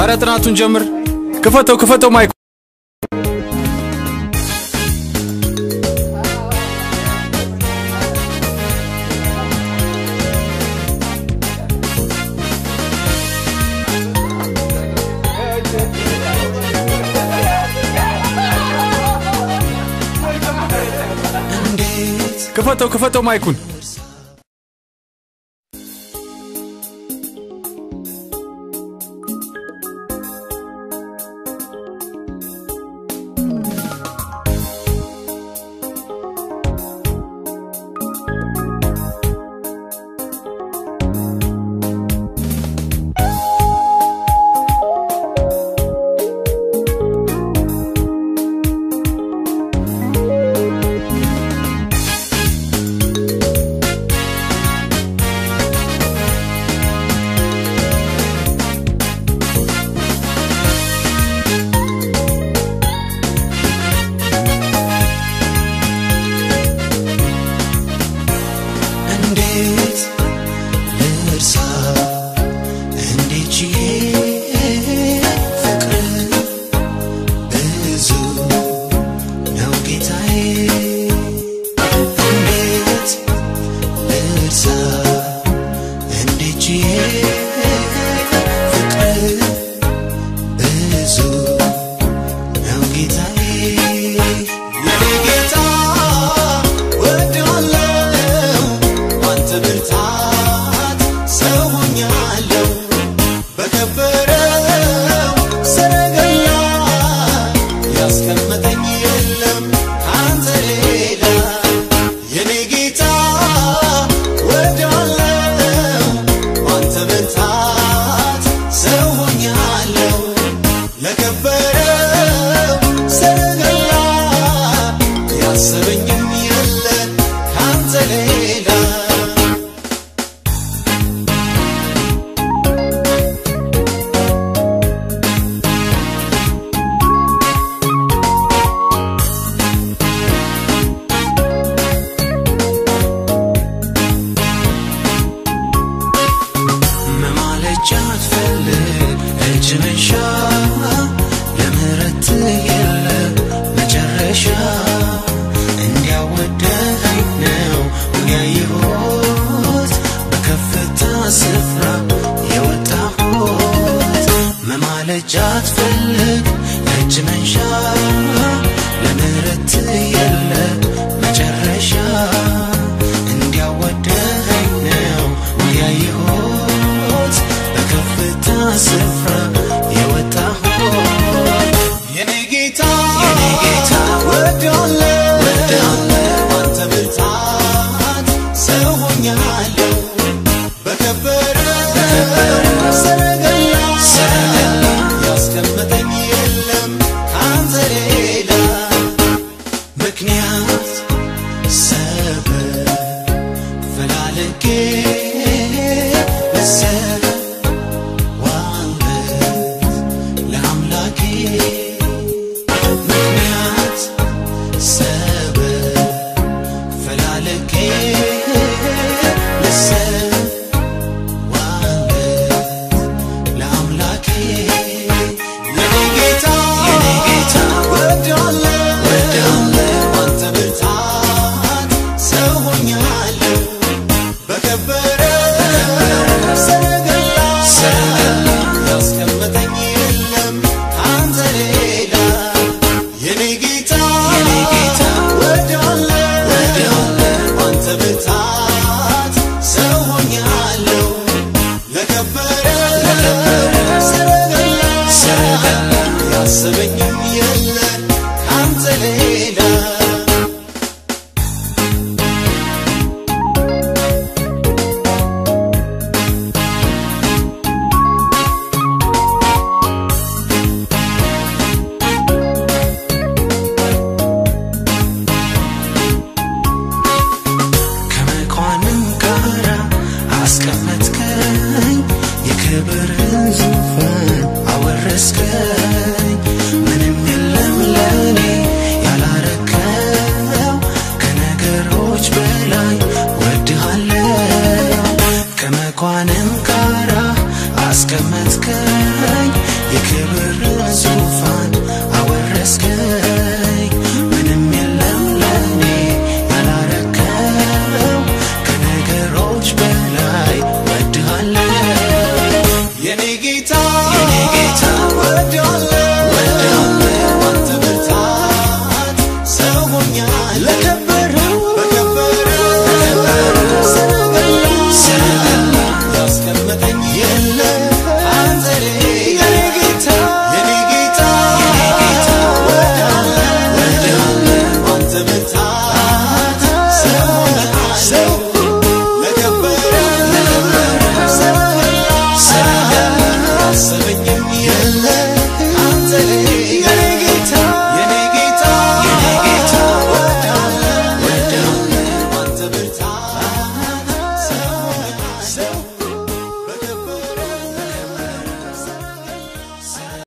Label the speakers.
Speaker 1: ኧረ ጥናቱን ጀምር። ክፈተው ክፈተው mic። ክፈተው ክፈተው mic ኡን።
Speaker 2: እንዴት ልርሳ እንዴት ችዬ ፍቅር ብዙ ነው ጌታዬ። እንዴት ልርሳ እንዴት ችዬ ፍቅር ብዙ ነው ጌታዬ። የኔ ጌታ ወድሃለው፣ ባንተ ብርታት ሰው ሆኛለሁ። በከበረው ሰረገላ ያስቀመጠኝ የለም ካንተ ሌላ። የኔ ጌታ ወድሃለው፣ ባንተ ብርታት ሰው ሆኛለሁ። ለከበረው ሰረገላ ያሰበኝም የለ ካንተ ሌላ። መማለጃ አትፈልግ እጅ መንሻ፣ ለምህረት የለ መጨረሻ። እንዲያወደኸኝ ነው ያየሁት በከፍታ ስፍራ የወጣሁት። መማለጃ አትፈልግ እጅ መንሻ፣ ለምህረት የለ መጨረሻ። እንዲያወደኸኝ ነው ያየሁት በከፍታ ስፍራ የወጣሁት። የኔ ጌታ የኔ ጌታ ወድሃለሁ፣ ባንተ ብርታት ሰው ሆኛለሁ። በከበረው ሰረገላ ያስቀመጠኝ የለም ካንተ ሌላ። ምክንያት ሰበብ ፈላልጌ ልሰዋለት ለአምላኬ። ምክንያት ሰበብ ፈላልጌ